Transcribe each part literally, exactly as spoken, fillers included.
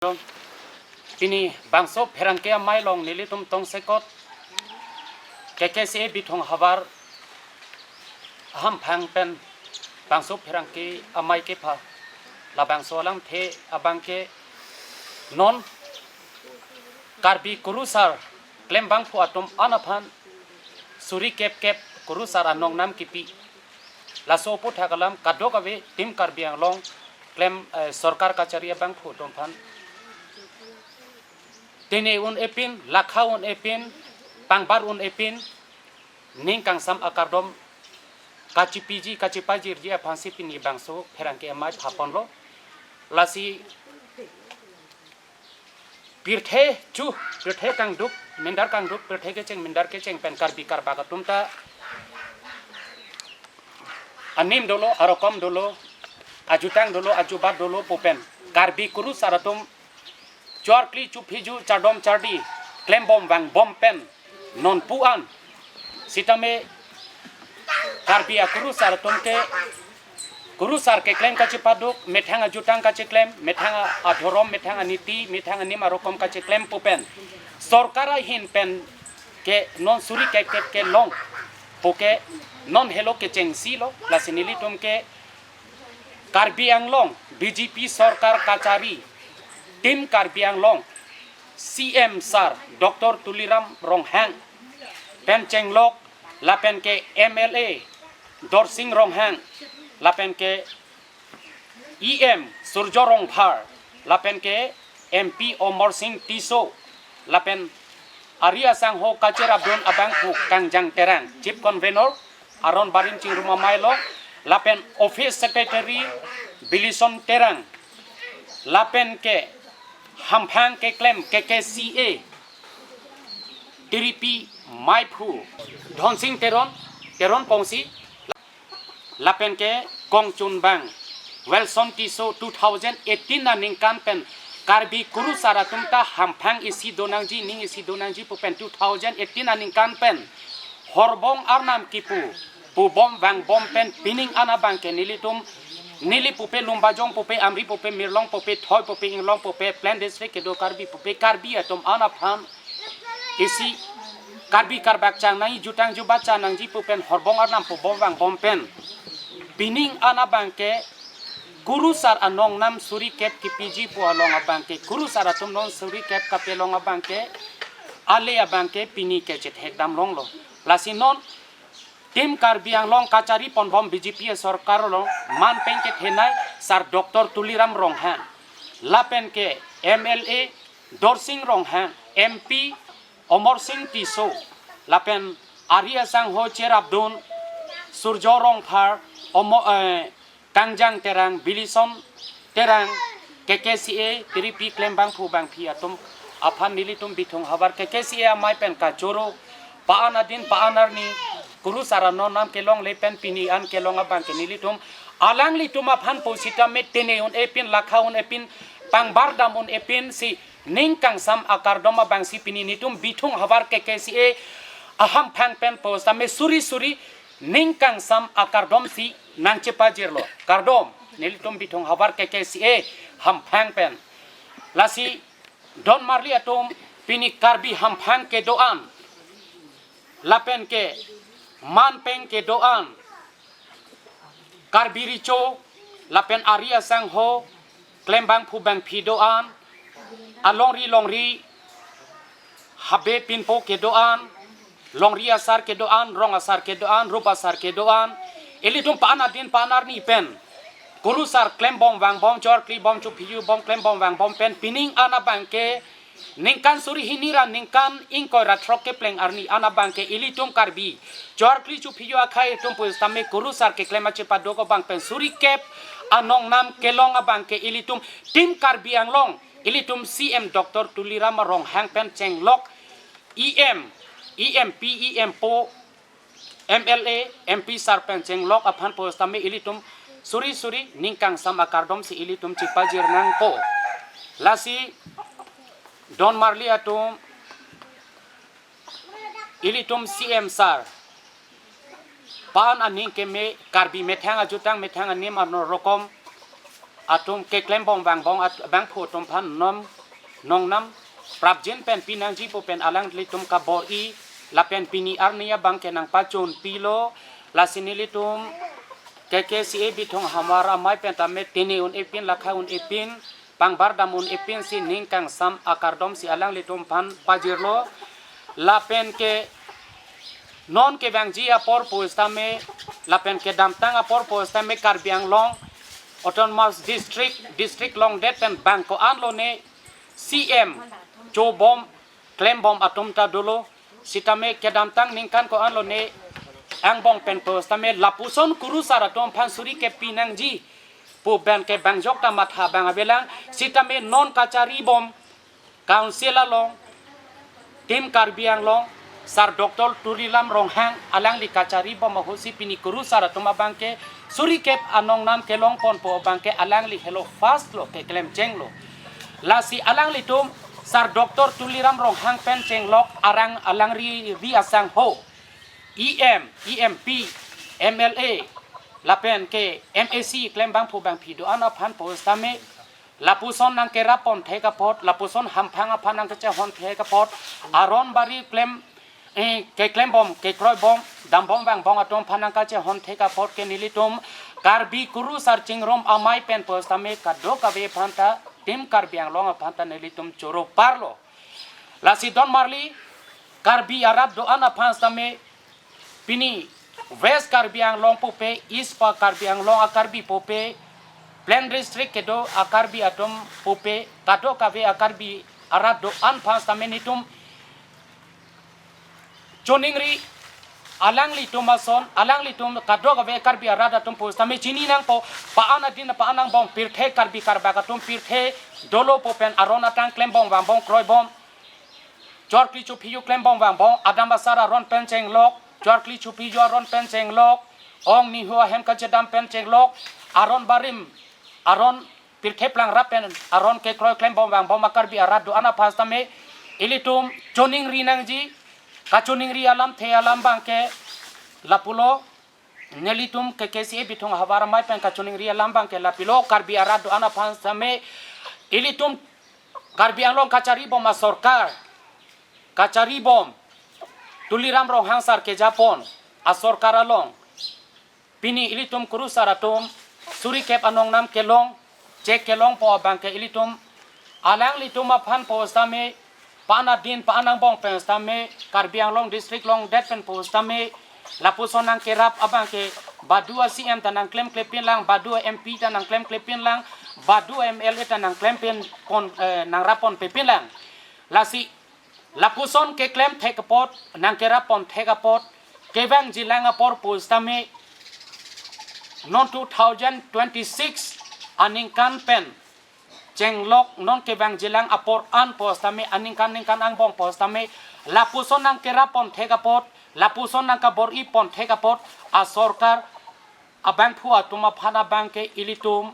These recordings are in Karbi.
Pini bangso pherangke amei along nelitum tongsekot K K C A Bithung havar ahamphang pen bangso pherangke amei kepha, labangso alamthe abangke non Karbi kurusar klembangphu atum an aphan suri kep kep kurusar anong nam kipi. Laso aputhak alam kadokave Team Karbi Anglong klem, eh, sorkar kachari abangphu atum aphan tene un-e pin, lakha un-e pin, pangbar un-e pin, ning kangsam akardom kachipiji kachipajirji aphansi pini bangso pherangke amei phaponlo. Lasi pirthe chu, pirthe kangduk, mindar kangduk, pirthe kecheng, mindar kecheng pen Karbi karbak atum ta anim dolo, arokom dolo, ajutang dolo, ajubat dolo pu pen Karbi kurusar atum chorkli chuphiju chardom chardi klembom vangbom pen non pu an sitame Karbi akurusar atum ke kurusar keklem kachepaduk, methang ajutang kacheklem, methang a-, adhorom, methang aniti, methang anim arokom kacheklem pu pen sorkar ahin pen ke non suri kep kep kelong pu ke non helo kechengsi lo. Lasi nelitum ke Karbi Anglong B J P sorkar kachari Team Karbi Anglong C M sir Doctor Tuliram Ronghang pen chenglok, lapen ke M L A Dorsing Ronghang, lapen ke E M Surjo Rongphar, lapen ke M P Amarsing Tisso, lapen ari asangho kacherapdun abangphu Kangjang Terang, Chief Convener Aron Barim Chingrum amei along, lapen Office Secretary Bilison Terang, lapen ke hamphang keklem K K C A tiripi meiphu Dhonsing Teron, Teron Pongsi, lapen ke kongchunbang Wilson Tisso, two thousand eighteen aningkan pen Karbi kurusar atum ta hamphang isi donangji, ning isi donangji pu pen two thousand eighteen aningkan pen horbong arnam kipu pubom vangbom pen pining an abangke nelitum, neli pupe Lumbajong pupe, Amri pupe, Mirlong pupe, Thoi pupe, Inglong pupe, Plain District kedo Karbi pupe, Karbi atum an aphan isi Karbi karbak chang nangji, jutang jubat chang nangji pu pen horbong arnam pubom vangbom pen pining an abangke kurusar anong nam suri kep kipiji pu along abangke kurusar atum non suri kep kapelong abangke ale abangke pini kechethek damlonglo. Lasi non Team Karbi Anglong kachari ponbom B J P sorkar along manpeng kethenei sir Doctor Tuliram Ronghang, lapen ke M L A Dorsing Ronghang, M P Amarsing Tisso, lapen ari asangho cherapdun Surjo Rongphar, Omo, eh, Kangjang Terang, Bilison Terang, K K C A tiripi klembangphu bangphi atum aphan nelitum Bithung havar K K C A amei pen kachoro pa-an adin pa-an arni kurusar anong nam kelongle pen pini an kelong abangke nelitum alanglitum aphan pusitame tene un-e pin, lakha un-e pin, pangbar dam un-e pin si ning kangsam akardom abangsi pini nelitum Bithung havar K K C A ahamphang pen pusitame suri suri ning kangsam akardom si nangchepajirlo. Kardom, nelitum Bithung havar K K C A hamphang pen. Lasi don marli atum, pini Karbi hamphang kedo-an, lapen ke manpeng kedo-an, Karbi Recho lapen ari asangho klembangphu bangphi do-an, alongri longri habe pinpo kedo-an, longri asar kedo-an, rong asar kedo-an, rup asar kedo-an, ilitum pa-an adin pa-an arni pen kurusar klembom vangbom, chorkli bom, chuphiyu bom, klembom vangbom pen pining an abangke ningkan suri hini ra ningkan ingkoi ra throk kepleng arni an abangke ilitum Karbi chorkli chuphiyu akhei atum pusitame kurusar keklem achepaduk abang pen suri kep anong nam kelong abangke ilitum Team Karbi Anglong, ilitum C M Doctor Tuliram Ronghang pen chenglok, E M, E M P, E M po, M L A, M P sir pen chenglok aphan pusitame ilitum suri suri ning kangsam akardom si ilitum chepajir nangpo. Lasi don marli atum, ilitum C M sir pa-an aning keme, Karbi methang ajutang, methang anim arokom, atum keklem bom vangbom at-, bangphu atum aphan non nongnam prapjin pen pinangji pu pen alanglitum kabor-i lapen pini arni abang ke nangpachunpilo. Lasi nelitum K K C A Bithung Havar Amei pen tame tini un-epin, lakha un-epin, pangbar dam un-epin si ning kangsam akardom si alanglitum aphan pajirlo. Lapen ke non kevangji apor pusitame, lapen kedamtang apor pusitame Karbi Anglong Autonomous District, district longdet pen bang ko-an lone C M chobom klembom atum ta dolo. Sitame kedamtang ningkan ko-an lone angbong pen pusitame lapuson kurusar atum aphan suri ke pinangji pu pen ke bangjok ta matha bang avelang. Sitame non kacharibom Council along, Team Karbi Anglong, Sir Doctor Tuliram Ronghang alangli kacharibom ahut si pini kurusar atum abang ke suri kep anongnam kelongponpo abang ke alangli helo first lo, keklemchenglo. Lasi alanglitum Sir Doctor Tuliram Ronghang pen chenglok arang alangri ri asangho, E M, E M P, M L A, lapen ke M A C klem bangphu bangphi do-an aphan pusitame lapuson nangkerap ponthek apot, lapuson hamphang aphan nangkachehonthek apot, aron bari klem, eh, keklembom, kekroibom, dambom vangbom atum aphan nangkachehonthek apot ke nelitum Karbi Kurusar Chingrum Amei pen pusitame kadokave aphan ta, Team Karbi Anglong aphan ta nelitum choro parlo. Lasi don marli Karbi arat do-an aphan sitame pini West Karbi Anglong pupe, East pa Karbi Anglong a-Karbi pupe, Plain District kedo a-Karbi atum pupe, kadokave a-Karbi arat do-an aphan sitame nelitum choningri, alanglitum ason, alanglitum kadokave Karbi arat atum pusitame chini nangpo, pa-an adin pa-an angbong pirthe Karbi Karbak atum pirthe dolo pu pen aron atang klembom vangbom kroibom, chorkli chophiyo klembom vangbom, adam asar aron pen chenglok, chorkli chophiyo aron pen chenglok, ong niho ahem kachedam pen chenglok, aron barim, aron pirthe plang rap pen aron kekroi klembom vangbom a-Karbi arat do-an aphan sitame ilitum choningri nangji. Kachoningri alamthe alam abang ke lapulo, nelitum K K C A Bithung Havar Amei pen kachoningri alam abang ke lapilo, Karbi arat do-an aphan sitame ilitum Karbi Anglong kacharibom asorkar, kacharibom Tuliram Ronghang sar kejapon asorkar along pini ilitum kurusar atum suri kep anongnam kelong, chek kelongpo abang ke ilitum alanglitum aphan pusitame, pa-an adin pa-an angbong pen sitame, Karbi Anglong District longdet pen pusitame lapuson nangkerap abang ke badu a-C M ta nangklemklepinlang, badu a-M P ta nangklemklepinlang, badu a-M L A ta nangklempin pon, eh, nangrap ponpepinlang. Lasi lapuson keklemthek apot, nangkerap ponthek apot, kevangjilang apor pusitame non two thousand twenty-six aningkan pen chenglok, non kevangjilang apor an pusitame, aningkan ningkan angbong pusitame lapuson nangkerap ponthek apot, lapuson nangkabor-i ponthek apot asorkar abangphu atum aphan abang ke ilitum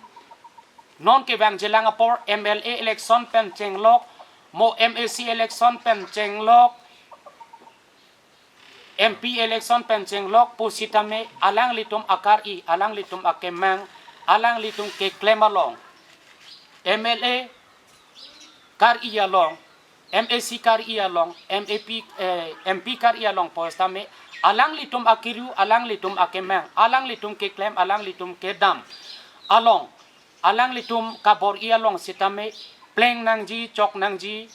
non kevangjilang apor M L A election pen chenglok, mo M A C election pen chenglok, M P election pen chenglok pusitame alanglitum akar-i, alanglitum akemang, alanglitum keklem along, M L A kar-i along, M A C kar-i along, M A P, eh, M P kar-i along pusitame alanglitum akeriu, alanglitum akemang, alanglitum keklem, alanglitum kedam along alanglitum kabor-i along sitame pleng nangji, chok nangji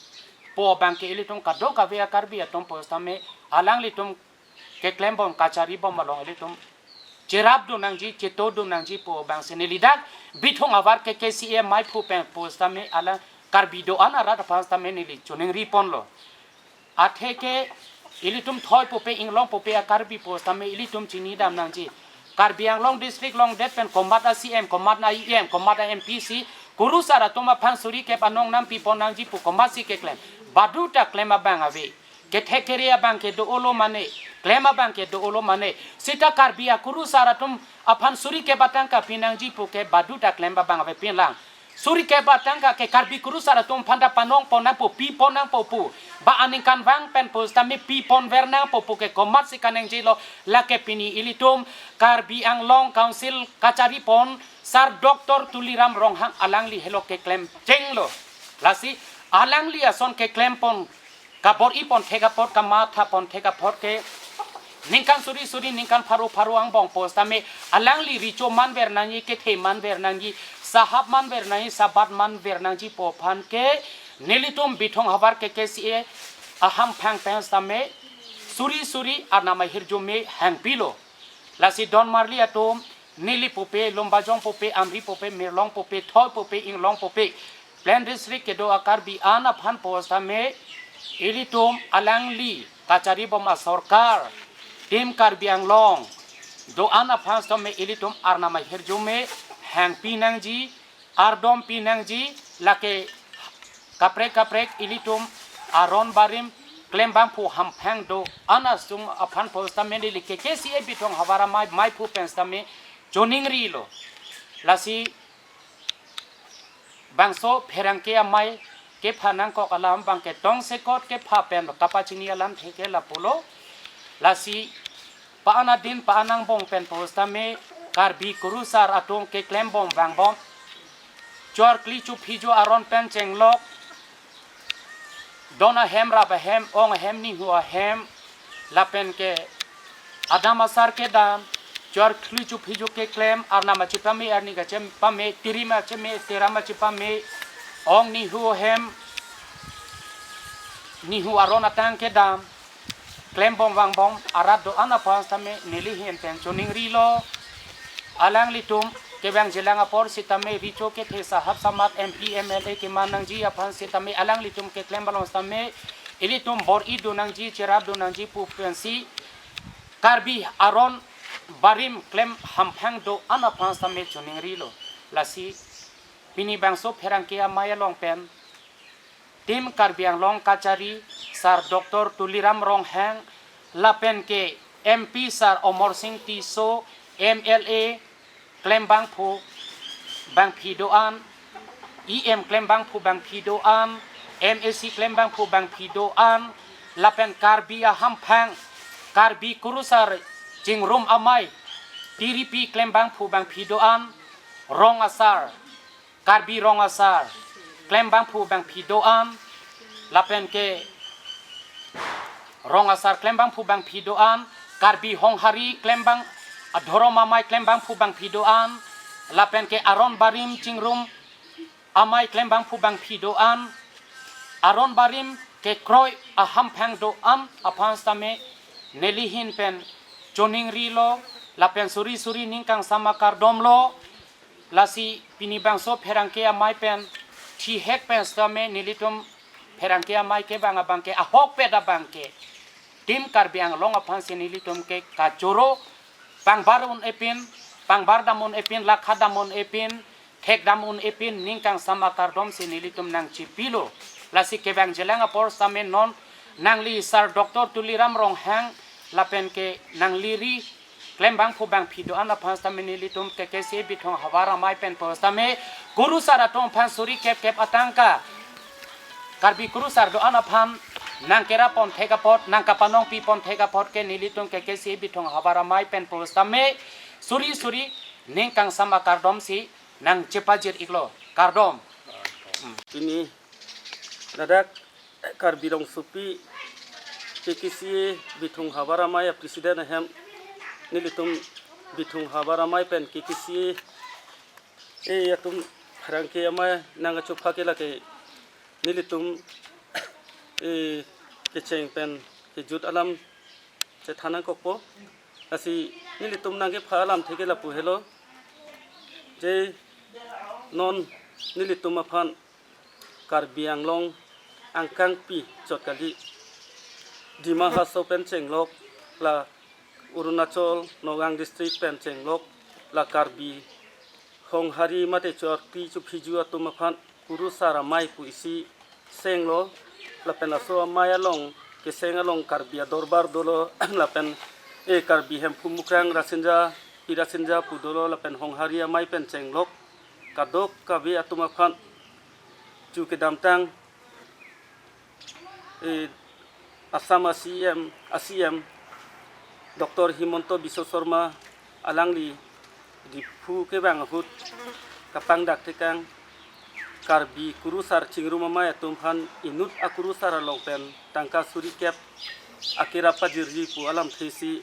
pu abang ke ilitum kadokave a-Karbi atum pusitame alanglitum keklembom kacharibom along ilitum cherapdun nangji, chetodun nangji pu abang si neli dak Bithung Havar K K C A Amei phu pen pusitame alang Karbi do-an arat aphan sitame neli choningri ponlo. Atheke ilitum thoi pupe inglong pupe a-Karbi pusitame ilitum chinidam nangji. Karbi Anglong District longdet pen komat a-C M, komat a-E M, komat a-M P si kurusar atum aphan suri kep anongnam pipon nangji pu komat si keklem. Badu ta klem abang ave. Kethek kere abang ke do-olo mane, klem abang ke do-olo mane. Sita Karbi akurusar atum aphan suri kep atangka pinangji pu ke badu ta klem abang avepinlang. Suri kep atangka ke Karbi kurusar atum aphan ta panong pon nangpo, pi pon nangpo pu. Ba aningkanvang pen pusitame pi pon ver nangpo pu ke komatsi kaningje lo, lake pini ilitum Karbi Anglong Council kachari pon Sar Doctor Tuliram Ronghang alangli helo keklem chenglo. Lasi alangli ason keklem pon kabor-i pon thek apot, kamatha pon thek apot ke ningkan suri suri, ningkan pharo pharo angbong pusitame alangli recho man ver nangji, kethe man ver nangji, sahap man ver nangji, sabat man ver nangji pu aphan ke nelitum Bithung havar K K C A ahamphang pen sitame suri suri arnam ahirjume hangpilo. Lasi don marli atum, Nilip pupe, Lumbajong pupe, Amri pupe, Mirlong pupe, Thoi pupe, Inglong pupe, Plain District kedo a Karbi an aphan pusitame ilitum alangli kachari bom asorkar, Team Karbi Anglong do-an aphan sitame ilitum arnam ahirjume hangpi nangji, ardompi nangji, lake kaprek kaprek ilitum aron barim klembangphu hamphang do-an asung aphan pusitame neli K K C A Bithung havar amei, meiphu pen sitame choningrilo. Lasi bangso pherangke amei kepha nangkok alam abang ke tongsekot kepha pen kapachini alamthe ke lapulo. Lasi pa-an adin pa-an angbong pen pusitame Karbi kurusar atum keklem bom vangbom, chor kli chuphi ju aron pen chenglok, don ahem, rap ahem, ong ahem, nihu ahem, lapen ke adam asar kedam, chor kli chuphi ju keklem, arnam achipame, arni kachepame, tirim acheme, tiram achipame, ong nihu ahem, nihu aron atang kedam, klem bom vangbom arat do-an aphan sitame neli ahin pen choningrilo. Alanglitum kevang jilang apor sitame recho kethe, sahap samat, M P, M L A keman nangji aphan sitame alanglitum keklem balon sitame ilitum bor-i do nangji, cherap do nangji pu pensi Karbi aron barim klem hamphang do-an aphan sitame choningrilo. Lasi pini bangso pherangke amei along pen Team Karbi Anglong kachari Sar Doctor Tuliram Ronghang lapen ke M P Sar Amarsing Tisso, M L A klembangphu bangphi do-an, E M klembangphu bangphi do-an, M A C klembangphu bangphi do-an, lapen Karbi ahamphang, Karbi kurusar chingrum amei, tiripi klembangphu bangphi do-an, rong asar, Karbi rong asar klembangphu bangphi do-an, lapen ke rong asar klembangphu bangphi do-an, Karbi honghari klembang, adhorom amei klembangphu bangphi do-an, lapen ke aron barim chingrum amei klembangphu bangphi do-an, aron barim kekroi ahamphang do-an aphan sitame neli ahin pen choningrilo, lapen suri suri ning kangsam akardom lo. Lasi pini bangso pherangke amei pen thihek pen sitame nelitum pherangke amei kevang abang ke ahokpet abang ke Team Karbi Anglong aphansi nelitum ke kachoro pangbar un-epin, pangbar dam un-epin, lakha dam un-epin, thek dam un-epin, ning kangsam akardom si nelitum nangchipilo. Lasi kevang jilang apor sitame non nangli Sar Doctor Tuliram Ronghang lapen ke nangli ri klembangphu bangphi do-an aphan sitame nelitum K K C A Bithung havar amei pen pusitame kurusar atum aphan suri kep kep atangka Karbi kurusar do-an aphan nangkerap pon thek apot, nangkapanongpi pon thek apot ke nelitum K K C A Bithung havar amei pen pusitame suri suri ning kangsam akardom si nangchepajir iklo. Kardom. Pini ladak Karbi Rongsopi K K C A Bithung havar amei a president ahem, nelitum Bithung havar amei pen K K C A, eh, atum pherangke amei nangkachopha ke lake nelitum, eh, kecheng pen kejut alam chethan nangkokpo. Lasi nelitum nangkepha alamthe ke lapu helo. Je non nelitum aphan Karbi Anglong angkangpi chot kali. Dima Hasao pen chenglok, la Arunachal Nagaon district pen chenglok, la Karbi honghari mate chor kli chuphi ju atum aphan kurusar amei pu isi senglo, lapen laso amei along keseng along Karbi adorbar dolo, lapen, eh, Karbi Hemphu Mukrang Rasinja, Pi Rasinja pu dolo, lapen honghari amei pen chenglok, Kadokave atum aphan chu kedamtang, eh, Assam a-C M, a-C M Doctor Himanta Biswa Sarma alangli Diphu kevang ahut kapangdak tekang Karbi kurusar chingrum amei atum aphan inut akurusar along pen tangka suri kep akerap pajirji pu alamthe si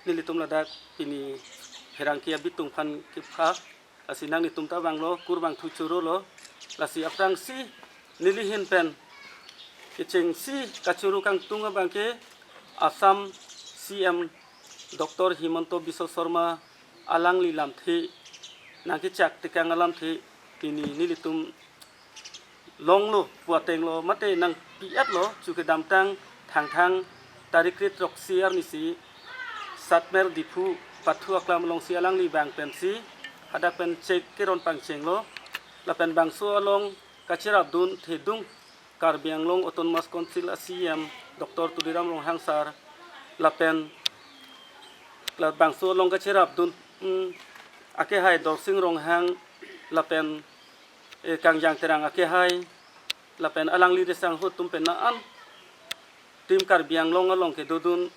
nelitum ladak pini pherangke abitung aphan kepha, lasi nanglitum ta vanglo, kur vangthu chorolo, lasi aphrangsi neli ahin pen kechengsi kachoro kangtung abangke Assam C M Doctor Himanta Biswa Sarma alangli lamthe nangkechak tekang alamthe pini nelitum longlo pu atenglo mate nangpi-etlo, chu kedamtang Thangthang tarik kre-throksi arnisi Satmer Diphu pathu aklam alongsi alangli vang pensi hadak pen chek keron pangchenglo. Lapen bangso along kacherapdun thedung Karbi Anglong Autonomous Council a-C M Doctor Tuliram Ronghang sir, lapen la bangso along kacherapdun, mm, akehai Dorsing Ronghang, lapen, eh, Kangjang Terang akehai, lapen alangli resang ahut atum pen na-an Team Karbi Anglong along kedodun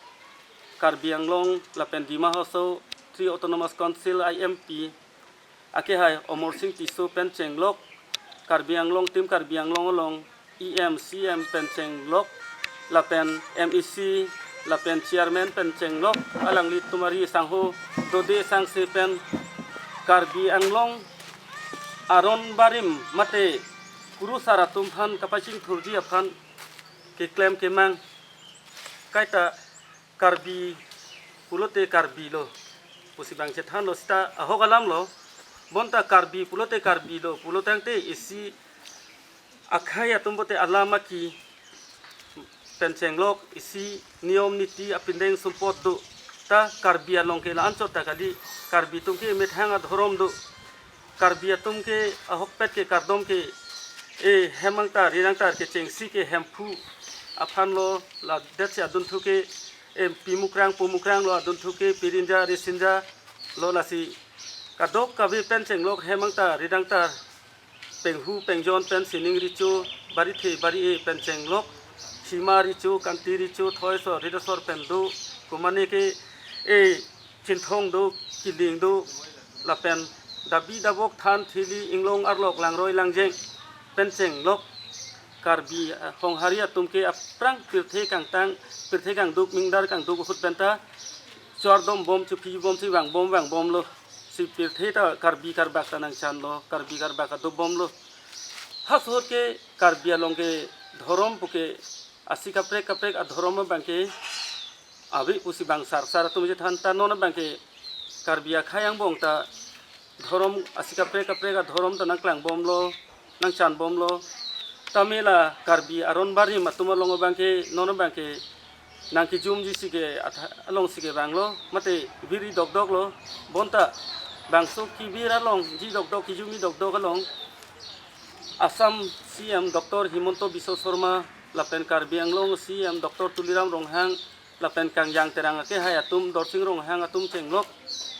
Karbi Anglong lapen Dima Hasao Three Autonomous Council I M P akehai Amarsing Tisso pen chenglok, Karbi Anglong, Team Karbi Anglong along E M, C M pen chenglok, lapen M A C, lapen chairman pen chenglok, alanglitum ari sangho dode sangse pen Karbi Anglong aron barim mate kurusar atum aphan kapachingthurji aphan keklem kemang. Kaita Karbi pulote Karbi lo pusi bang chethanlo, seta ahok alam lo. Bonta Karbi pulote Karbi lo pulo tangte isi akhei atum pote alam aki pen chenglok, isi niyom niti apindeng sumpot do. Ta Karbi along ke la-anchot ta kali, Karbi atum ke methang adhorom do. Karbi atum ke ahokpet ke kardom ke, eh, hem angtar, ri angtar kechengsi ke Hemphu aphan lo, la detsi adunthu ke, eh, Pimukrang, Pumukrang lo adunthu ke, Pirinja, Risinja lo, lasi kadokave pen chenglok hem angtar, ri angtar, Penghu, Pengjon pen Sining Recho, Barithe, Bari-e pen chenglok, Sima Recho, Kanti Recho, Thoisor, Ridasor pen do, kumane ke, eh, Chinthong do, Kiling do, lapen Dabi Dabok, Than Thili, Inglong Arlok, Langroi Langjeng pen chenglok, Karbi, eh, Honghari atum ke aphrang pirthe kangtang, pirthe kangduk, mingdar kangduk ahut penta chordom bom, chuphi bom, si vang bom, vang bom lo. Si pirthe ta Karbi karbak ta nangchan lo, Karbi karbak ta do bom lo. Halaso ahut ke Karbi along ke dhorom puke asi kaprek kaprek adhorom abang ke ave pusi bang sar sar atum chethan, ta non abang ke Karbi akhei angbong ta dhorom asi kaprek kaprek adhorom ta nangklang bom lo, nangchan bom lo. Tame la Karbi aron barim atum along abang ke non abang ke nangkijumji si ke atha-, alongsi ke vanglo, mate viri dokdok lo, bonta bangso kevir alongji dokdok, kijumji dokdok along Assam C M Doctor Himanta Biswa Sarma lapen Karbi Anglong C M Doctor Tuliram Ronghang lapen Kangjang Terang akehai atum, Dorsing Ronghang atum chenglok,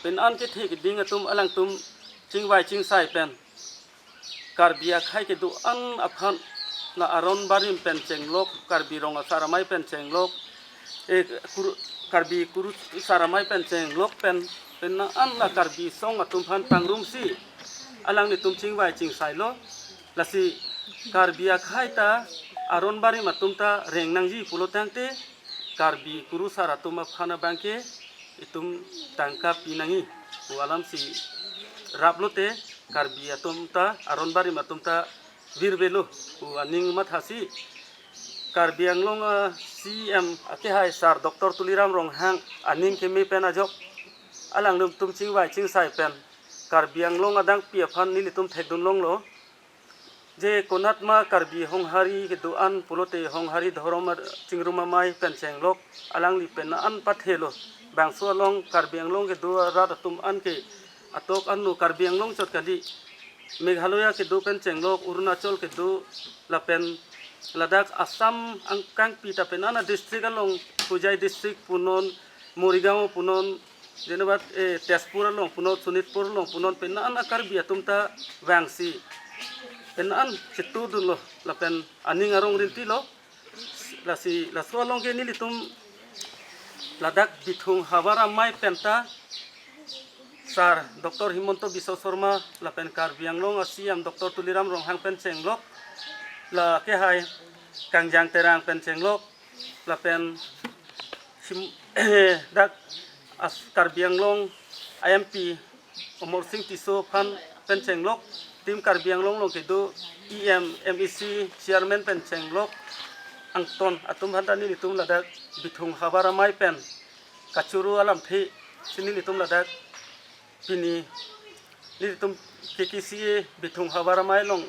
pen an kethe keding atum alangtum chingvai chingsai pen Karbi akhei kedo-an aphan, la aron barim pen chenglok, Karbi Rong Asar Amei pen chenglok, eh, Kur-, Karbi Kurusar Amei pen chenglok pen, pen na-an la Karbi song atum aphan pangrumsi alanglitum chingvai chingsai lo. Lasi Karbi akhei ta aron barim atum ta reng nangji pulo tangte Karbi kurusar atum aphan abang ke itum tangka pi nangji pu alamsi rap lote Karbi atum ta, aron barim atum ta virvelo pu aning mathasi Karbi Anglong a-C M akehai sar Doctor Tuliram Ronghang aning keme pen ajok alangtum chingvai chingsai pen Karbi Anglong adangpi aphan nelitum thekdun longlo. Je konatma Karbi Honghari kedo-an pulote Honghari dhorom ar-, chingrum amei pen chenglok alangli pen an pathelo. Bangso along Karbi Anglong kedo arat atum an ke atok anno Karbi Anglong chot kali, Meghalaya kedo pen chenglok, Arunachal kedo, lapen ladak Assam angkangpi ta pen an a-district along, Hojai district punon, Morigaon punon, Jenabat eh, Tezpur along punon, Sonitpur along punon, penan a Karbi atum ta vangsi penan chetudunlo lapen aning arong rintilo. Lasi laso along ke nelitum ladak Bithung Havar Amei penta Sir Doctor Himanta Biswa Sarma lapen Karbi Anglong a C M Doctor Tuliram Ronghang pen chenglok, la kehai Kangjang Terang pen chenglok, lapen sim dak as Karbi Anglong a M P Amarsing Tisso aphan pen chenglok, Team Karbi Anglong along kedo E M, M A C, Chairman pen chenglok angton atum aphan ta nelitum ladak Bithung Havar Amei pen kachoro alamthe si nelitum ladak pini nelitum K K C A Bithung Havar Amei along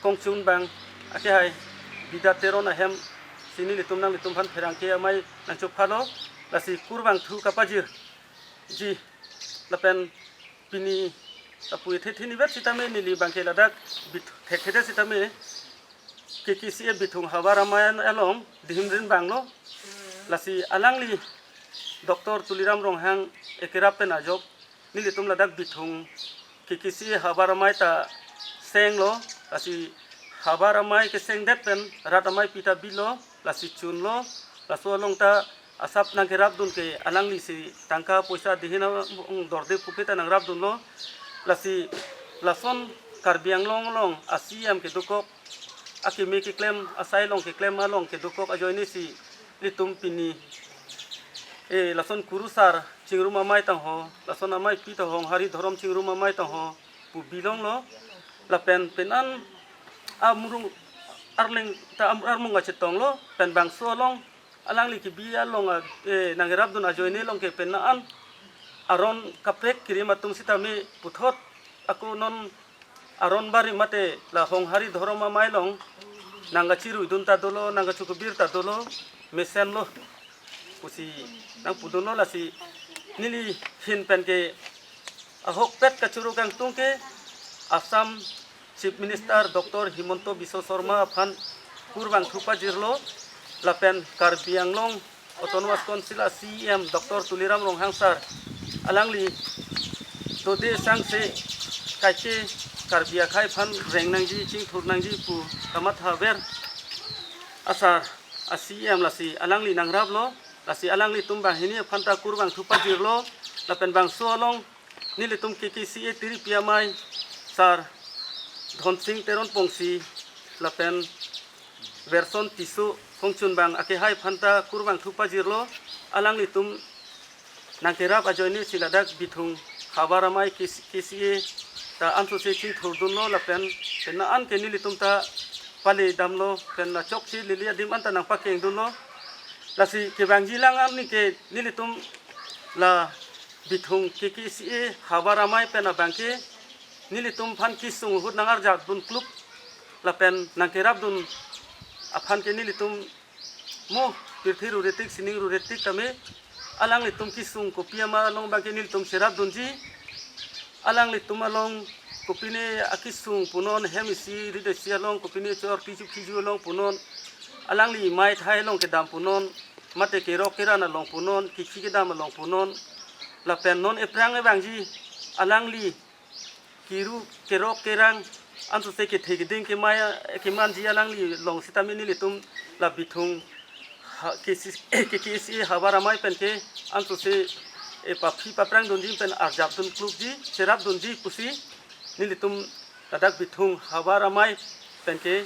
kongchun bang akehai Bida Teron ahem si nelitum nanglitum aphan pherangke amei nangchophalo, lasi kurvangthu kapajirji lapen pini apui thethe nivet sitame neli bangke ladak bit thekthe sitame K K C A Bithung Havar Amei along dihimrin banglo. Lasi alangli Doctor Tuliram Ronghang ekerap pen ajok nelitum ladak Bithung K K C A Havar Amei ta senglo, lasi Havar Amei kesengdet pen rat ameipi ta bilo, lasi chunlo, laso along ta asap nangkerapdun ke alangli si tangka poisa dihin a-, ong dorde puke ta nangrapdunlo. Lasi lason Karbi Anglong along a C M kedokok, akeme keklem, asai along keklem along kedokok ajoine si nelitum pini eh lason kurusar chingrum amei tangho, lason ameipi tangho, Honghari Dhorom chingrum amei tangho pu bilonglo. Lapen penan amrung arleng ta am-, armung achetonglo, pen bangso along alangli kebi along a, eh, nangrapdun ajoine along ke penan aron kaprek kerim atum sitame puthot ako non aron bari mate la Honghari Dhorom Amei along nangkachiruidun ta dolo, nangkachokubir ta dolo, mesenlo pusi nangpudunlo. Lasi neli ahin pen ke ahokpet kachoro kangtung ke Assam Chief Minister Doctor Himanta Biswa Sarma aphan kurvangthu pajirlo, lapen Karbi Anglong Autonomous Council a C M Doctor Tuliram Ronghang sir alangli tode sangse kaike Karbi akhei aphan reng nangji, chingthur nangji pu kamathaver asar a C M, lasi alangli nangraplo, lasi alanglitum banghini aphan ta kurvangthu pajirlo, lapen bangso along nelitum K K C A tiripi amei Sir Dhonsing Teron Pongsi lapen Verson Tisso kongchun bang akehai aphan ta kurvangthu pajirlo, alanglitum nangkerap ajoine si ladak Bithung Havar Amei K C, K C A ta ansose chingthurdunlo lapen penan ke nelitum ta pale damlo, pen la chokche lili adim anta nangpakengdunlo. Lasi kevangji lang arni ke nelitum la Bithung K K C A Havar Amei pen abangke nelitum aphan kesung ahut nangarjapdun klup lapen nangkerapdun aphan ke nelitum mo pirthe ruretik sining ruretik tame alanglitum kesung kopi ama along abangke nelitum cherapdunji. Alanglitum along kopine akesung punon, hem isi rit isi along, kopine chor tiju phiju along punon, alangli mei thai along kedam punon, mate kerok keran along punon, kikhi kedam along punon, lapen non ephrang evangji alangli kiru kerok kerang ansose kethe keding kemai kemanji alangli along sitame nelitum la Bithung ha-, K C, K K C A Havar Amei pen ke ansose epaphi paphrangdunji pen arjapdun klupji, cherapdunji pusi nelitum ladak Bithung Havar Amei pen ke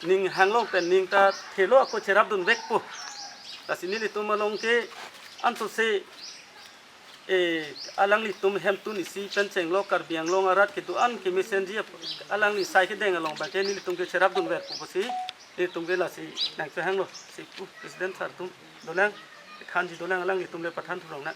ning hanglo pen ning ta thelo ako cherapdunvekpo. Lasi nelitum along ke ansose eh, alanglitum hemtun isi pen chenglok Karbi Anglong arat kedo-an kemesenji ap-, alangli sai kedeng along abangke nelitum ke cherapdunverpo pusi nelitum ke lasi nangchehanglo. Si pu President sir atum dolang, thanji dolang, alanglitum le pathan thurong na.